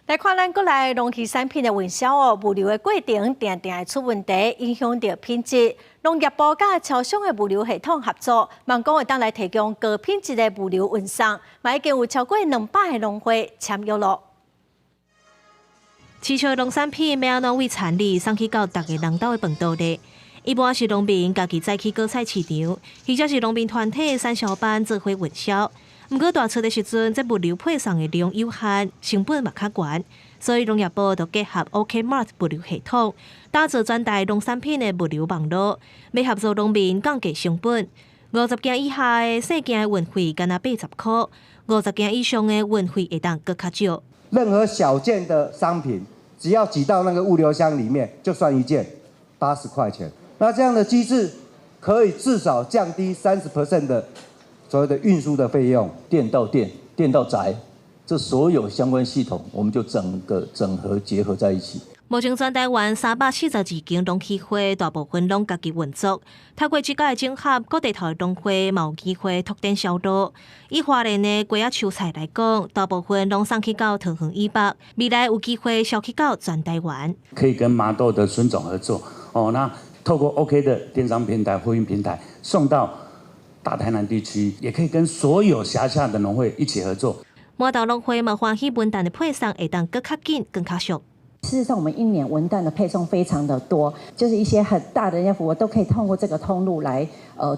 來看咱國內農漁產品的運銷哦，物流的過程定定會出問題，影響著品質。農業部佮超商的物流系統合作，望講會當來提供高品質的物流運送，嘛已經有超過200個農會簽約囉。市場農產品欲按怎對田裡送去到逐个人兜的飯桌咧？一般是農民家己載去果菜市場，或者是農民團體產銷班做伙運銷。毋過大撮的時陣，這物流配送的量有限，成本嘛較懸，所以農業部就結合 OK Mart 物流系統，打造全台農產品的物流網路，欲合作農民降低成本。50件以下的細件的運費，干焦80箍；50件以上的運費會當閣較少。任何小件的商品，只要擠到那個物流箱裡面，就算一件，80塊錢。那這樣的機制可以至少降低30% 的所謂的運輸的費用。店到店，店到宅，這所有相關系統，我們就整個整合結合在一起。目前全台灣342間農協會，大部分攏家己運作。透過這個整合，各地頭的農會嘛有機會拓展銷路。以花蓮的瓜仔蔬菜來講，大部分攏送去到桃園以北，未來有機會銷去到全台灣。可以跟麻豆的孫總合作，哦，那透過 OK 的電商平台、貨運平台送到大台南地區，也可以跟所有轄下的農會一起合作。麻豆農會嘛歡喜文旦的配送會當閣較緊、更較速。事實上，我們一年文旦的配送非常的多，就是一些很大的人家服務都可以通過這個通路來，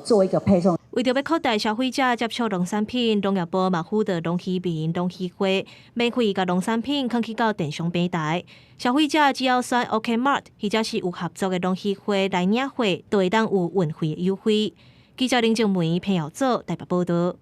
做一個配送。為著欲擴大消費者接觸農產品，農業部嘛輔導農漁民、農協會免費共農產品囥去到電商平台。消費者只要選 OK Mart 或者是有合作的農協會來領貨，就會當有運費優惠。記者林靜梅、彭耀祖台北報導。